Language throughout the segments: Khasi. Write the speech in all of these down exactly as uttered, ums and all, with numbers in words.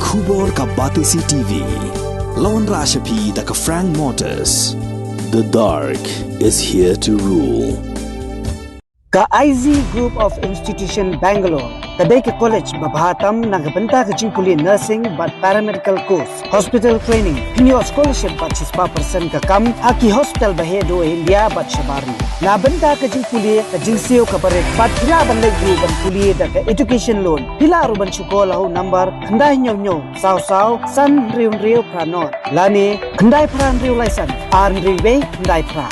Khubor ka Batesi T V. La wanrah sha phi da ka Frank Motors. The dark is here to rule. Ka I Z Group of Institution Bangalore ka dei ka college ba bha tam na ka bynta ka jingpule nursing bad paramedical course, hospital training, pynïoh scholarship bad shispah percent ka kam ha ki hospital ba heh duh ha India bad shabar ri. Na bynta ka jingpule ka jingsiew kaba rit bad phi lah ban leit ruh ban pule da ka education loan. Phi lah ruh ban shu call ha u number khyndai hynñiew hynñiew saw saw san hynriew hynriew phra nod lane khyndai phra hynriew lai san ar hynriew wei khyndai phra.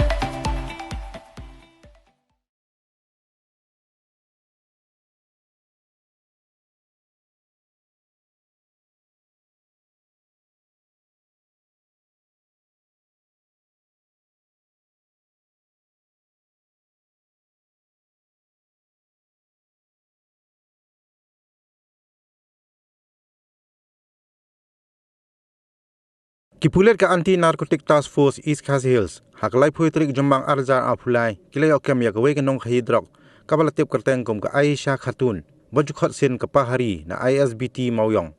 Ki pulit ka Anti Narcotic Task Force East Khasi Hills ha ka laiphew tarik Jymmang arhajar arphew lai ki la ïoh kem ïa kawei ka nongkhaïi drok kaba la tip kyrteng kum ka Aisha Khatun, ba ju khot sien ka Pahari, na I S B T Mawiong.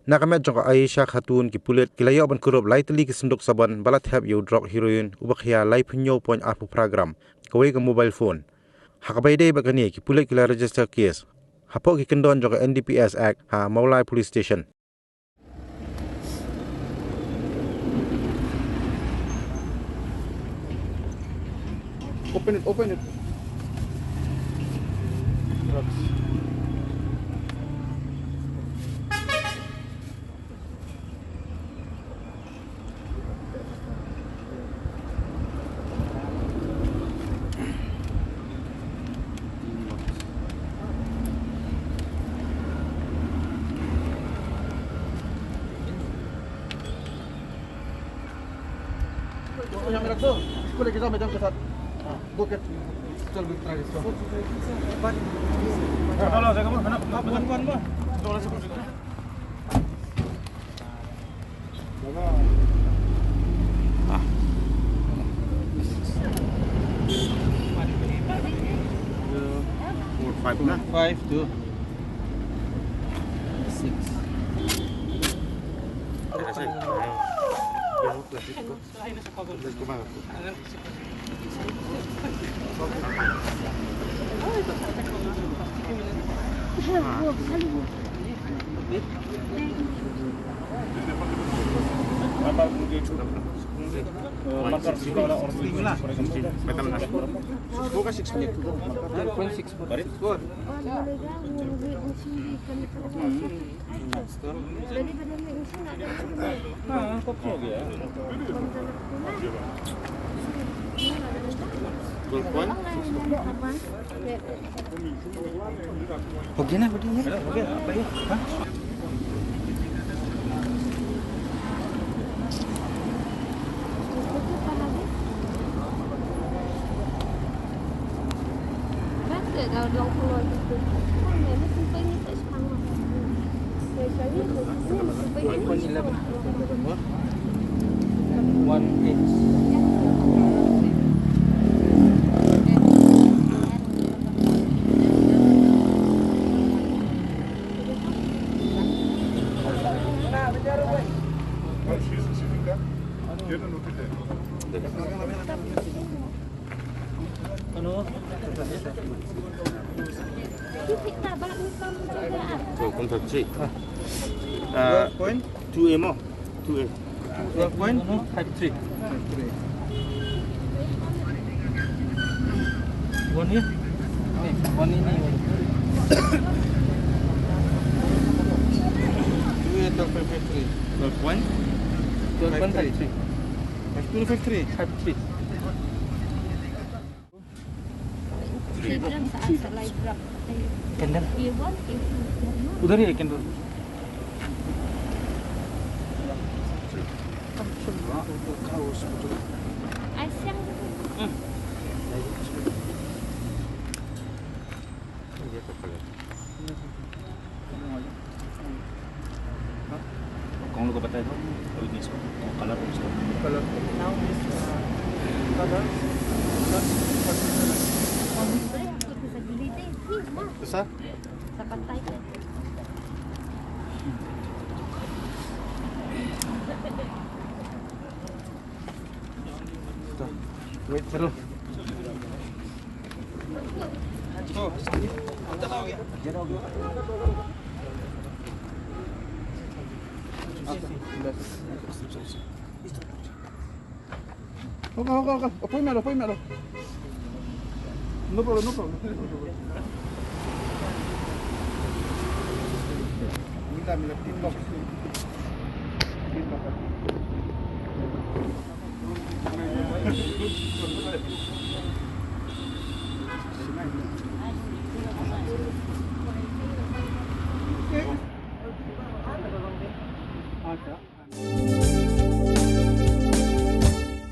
Na ka met jong ka Aisha Khatun ki pulit ki la ïoh ban kurup lai tylli ki synduk sabon ba la thep ïa u drok heroin uba khia laiphew hynñiew point arphew phra gram, kawei ka mobile phone. Ha kaba ïadei bad kane ki pulit ki la register case hapoh ki kyndon jong ka N D P S Act ha Mawlai Police Station. Open it, open it. Drugs. Yang merah tu, इसको लेके जाओ मैडम के साथ। वो के चल भी ट्राई इसको। Four, five na? Five, two. Six. हो गया ना बेटी, ये? हो गया, आप आइए। हाँ? One eleven. One eight. Ano? Oh, contact C. Uh, point? Two A mo. Two A. Twelve point five three. One year? One year. Two A twelve point five three. Twelve point? Twelve point five three. Five two five three. Five three. Candle. उधर ही है candle. कौन लोग को बताया था? अभी नहीं इसको। कलर कौन सा? Color. Now this, uh, color. Sir? Sa pantai. Wait, chalo. Hoka, hoka, hoka. Appointment, appointment. No problem, no problem. Minta, minta, pin box. Pin box.